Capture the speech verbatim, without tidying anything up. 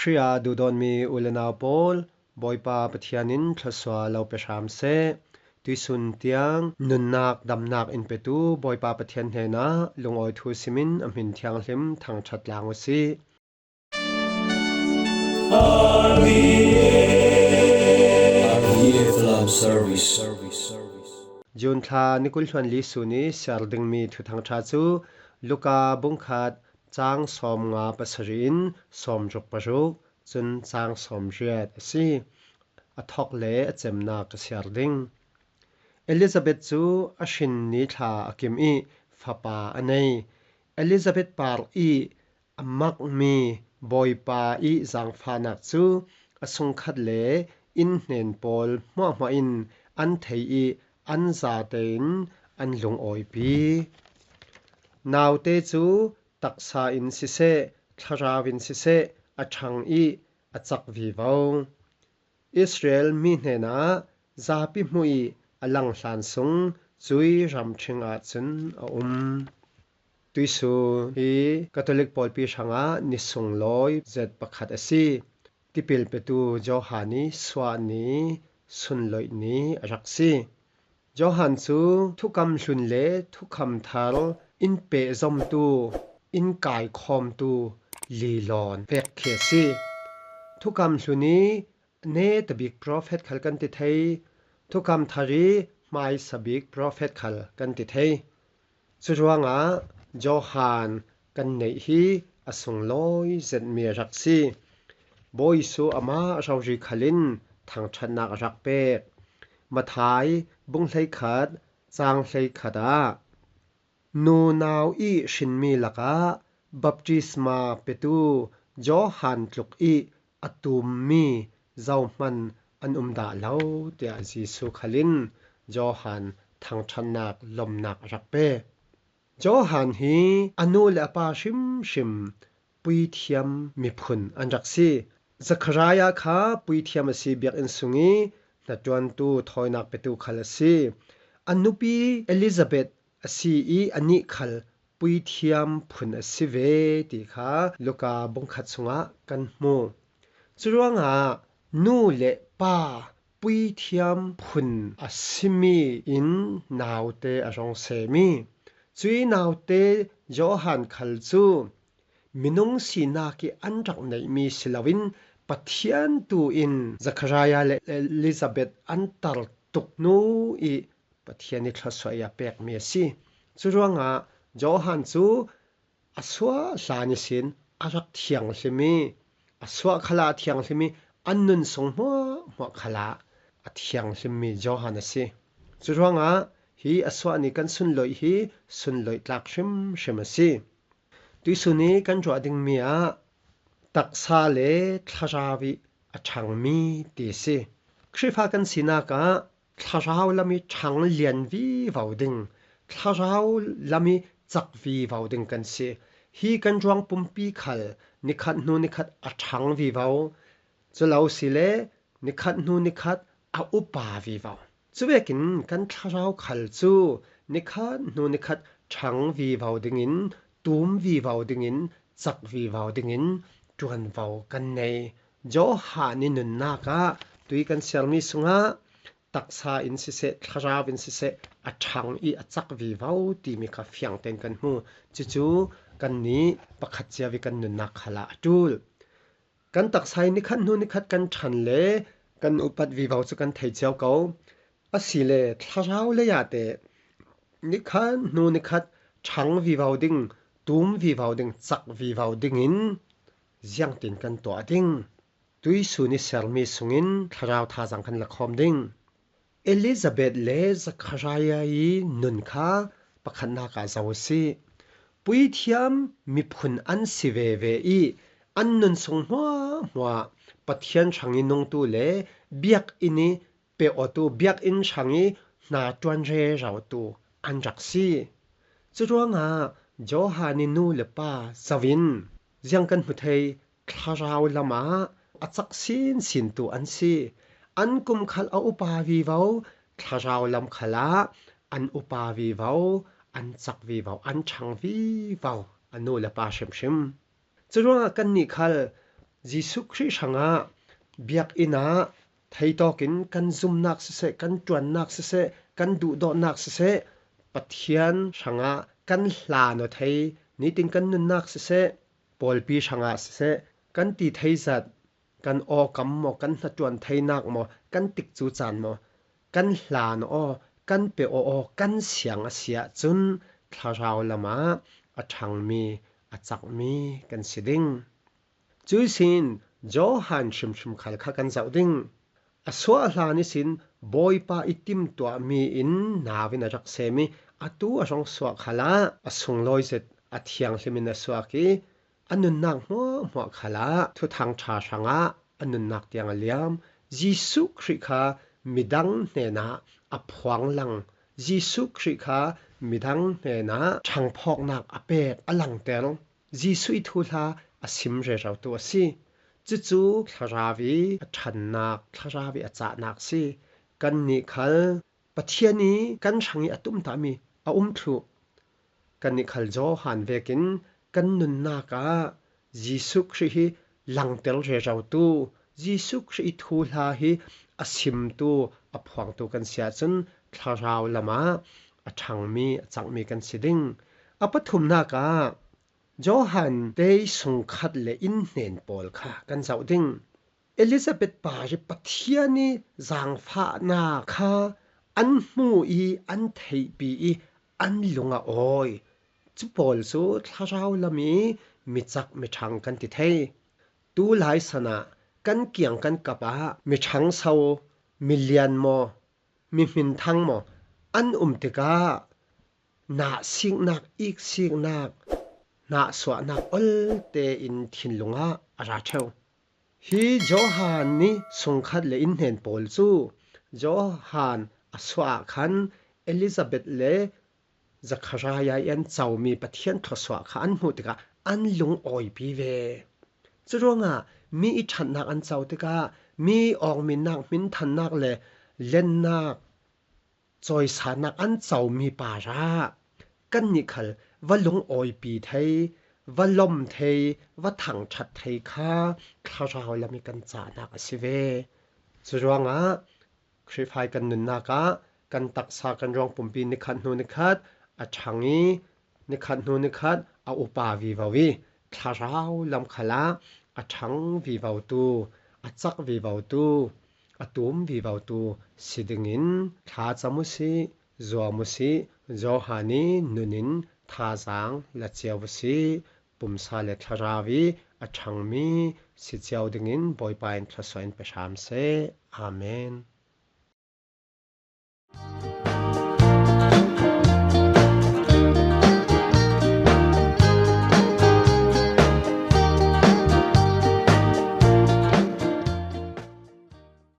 Khrih a duhdawtmi u le nau pawl, Bawipa Pathian in thluasuah lo pe hram seh. Tuisun tiang nunnak damnak in petu Bawipa Pathian hnenah lungawi thu simin a hmin thianghlim thangṭhat tlang u sih. R P F Love Service. June thla ni kul hluan li sun i siar dingmi thuthangṭha cu Luka bungkhat cang sawmnga pasarih in sawmruk paruk, cun cang sawmriat a si. A thawk le a cemnak ka siar ding. Elizabeth cu a hrin ni thla a kim i fapa a nei. Elizabeth par i a makmi Bawipa i zaangfahnak cu a sungkhat le innhnen pawl hmuahhmuah in an thei i an zatein an lungawipi. Naute cu taksa in siseh, thlarau in siseh, a ṭhang i a cak vivo. Israel mi hnenah zapi hmuh i a lang hlan sung cui ramṭhing ah cun a um. Tuisun hi Catholic pawlpi hrangah ni sunglawi zet pakhat a si. Tipil petu Johan i suah ni, sunloih ni a rak si. Johan cu thukam hlun le thukham thar in pehzomtu, in kaikhawmtu lilawn pek khi a si. Thukam hlun i netabik profet khal kan ti thei, thukam thar i hmaisa bik profet khal kan ti thei. Curuangah Johan kan neih hi a sunglawi zetmi a rak si. Bawi Jesuh amah rori khal in thangṭhatnak a rak pek. Matthai bung hleikhat, cang hleikhat ah, nunau i hrinmi lakah baptisma petu Johan tluk i a tummi zohman an um dah lo, tiah Jesuh khal in Johan thangṭhatnak lomnak a rak pe. Johan hi a nu le a pa hrimhrim puithiam miphun an rak si. Zekhariah kha puithiam a si, biakinn sung i hnaṭuantu thawinak petu khal a si. A nupi Elizabeth a si i anih khal puithiam phun a si ve ti kha Luka bungkhat sungah kan hmu. Curuangah nu le pa puithiam phun a simi in naute a rung semi. Cui naute Johan khal cu minung sinak i an rak neihmi si loin Pathian tu in Zekhariah le Elizabeth an tar tuk hnu i Pathian i thluasuah i a pekmi a si. Curuangah Johan cu a suah hlan ihsin a rak thianghlim i, a suah khalah a thianghlim i, an nun sung hmuahhmuah khalah a thianghlimmi Johan a si. Curuangah hi a suah ni kan sunloih hi sunloih tlak hrimhrim a si. Tuisun i kan ruah dingmi ah taksa le thlarau i a ṭhangmi ti a si. Khrihfa kan sinak ah thlarau lam i ṭhang lian vivo ding, thlarau lam i cak vivo ding kan si. Hi kan ruang pumpi khal nikhat hnu nikhat a ṭhang vivo. Cu lo si le nikhat hnu nikhat a upa vivo. Cuvekin kan thlarau khal cu nikhat hnu nikhat ṭhang vivo dingin, tum vivo dingin, cak vivo dingin ṭuanvo kan nei. Johan i nunnak ah tui kan siarmi sungah taksa in siseh, thlarau in siseh, a ṭhang i a cak vivo timi kha fiang tein kan hmu. Cucu kannih pakhat cio i kan nunnak khalah a ṭul. Kan taksa i nikhat hnu nikhat kan ṭhan le kan upat vivo cu kan thei cio ko. Asile thlarau lei ah teh nikhat hnu nikhat ṭhang vivo ding, tum vivo ding, cak vivo dingin ziangtin kan tuah ding? Tuisun i siarmi sungin thlarau thazaang kan la khawm ding. Elizabeth le Zekhariah i nun kha pakhatnak ah zo a si. Puithiam miphun an si veve i an nun sung hmuahhmuah Pathian hrang i nungtu le biakinn i pe awtu, biakinn hrang i hna ṭuan rerotu an rak si. Curuangah Johan i nu le pa zoin ziang kan hmu thei, thlarau lamah a cak sinsintu an si. An kum khal a upa vivo, thlarau lam khalah an upa vivo, an cak vivo, an ṭhang vivo, a nu le pa hrimhrim. Curuangah kannih khal Jesuh Khrih hrangah biakinn ah theitawkin kan zumnak siseh, kan ṭuannak siseh, kan duhdawtnak siseh, Pathian hrangah kan hlan aw thei, nitin kan nunnak siseh, pawlpi hrangah siseh, kan ti thei zat, kan awkam maw, kan hnaṭuan theinak maw, kan tikcu caan maw, kan hlan aw, kan pe aw, aw, kan siang a si ahcun thlarau lamah a ṭhangmi, a cakmi kan si ding. Cuihsin Johan hrimhrim khal kha kan zoh ding. A suah hlan ihsin Bawipa i timtuahmi in nau in a rak sem i atu a hrawng suah khalah a sunglawi zet a thianghlim in a suak i a nunnak hmuahhmuah khalah Thuthang ṭha hrangah a nunnak tiang a liam. Jesuh Khrih kha midang hnenah a phuang lang, Jesuh Khrih kha midang hnenah ṭhangphawknak a pek, a langter. Jesuh i thuhla a sim rerotu a si. Cucu thlarau i a ṭhannak, thlarau i a cahnak si. Kannih khal Pathian i kan hrang i a tumtahmi a um thluh. Kannih khal Johan vekin kan nunnak ah Jesuh Khrih hi langter rerotu, Jesuh Khrih i thuhla hi a simtu, a phuangtu kan si ahcun thlarau lamah a ṭhangmi, a cakmi kan si ding. A pathumnak ah Johan tei sungkhat le innhnen pawl kha kan zoh ding. Elizabeth pa hi Pathian i zaangfahnak kha an hmu i an theihpi i an lung a awi. Cu pawl cu thlarau lam i mi cak mi ṭhang kan ti thei. Tu lai san ah kan kiang kan kap ah mi ṭhang so, mi lian maw, mi hminthang maw an um tikah nahsiknak, iksiknak, nahsuahnak ol tein thinlung ah a ra ṭheu. Hi Johan nih sungkhat le innhnen pawl cu Johan a suah ah khan Elizabeth le Zekhariah i an comi Pathian thluasuah kha an hmuh tikah an lung awipi ve. Curuangah mi i ṭhatnak an co tikah mi awngminnak, hminthannak le lennak, cawisanak an comi parah kannih khal va lung awipi thei, va lawm thei, va thangṭhat thei kha thlarau lam i kan cahnak a si ve. Curuangah Khrihfa i kan nunnak ah kan taksa, kan ruang pumpi nikhat hnu nikhat a ṭhang i nikhat hnu nikhat a upa vivo i thlarau lam khalah a ṭhang vivotu, a cak vivotu, a tum vivotu si dingin thlacam u sih, zuam u sih, Johan i nun in thazaang la cio u sih, pumsa le thlarau i a ṭhangmi si cio dingin Bawipa in thluasuah in pe hram seh. Amen.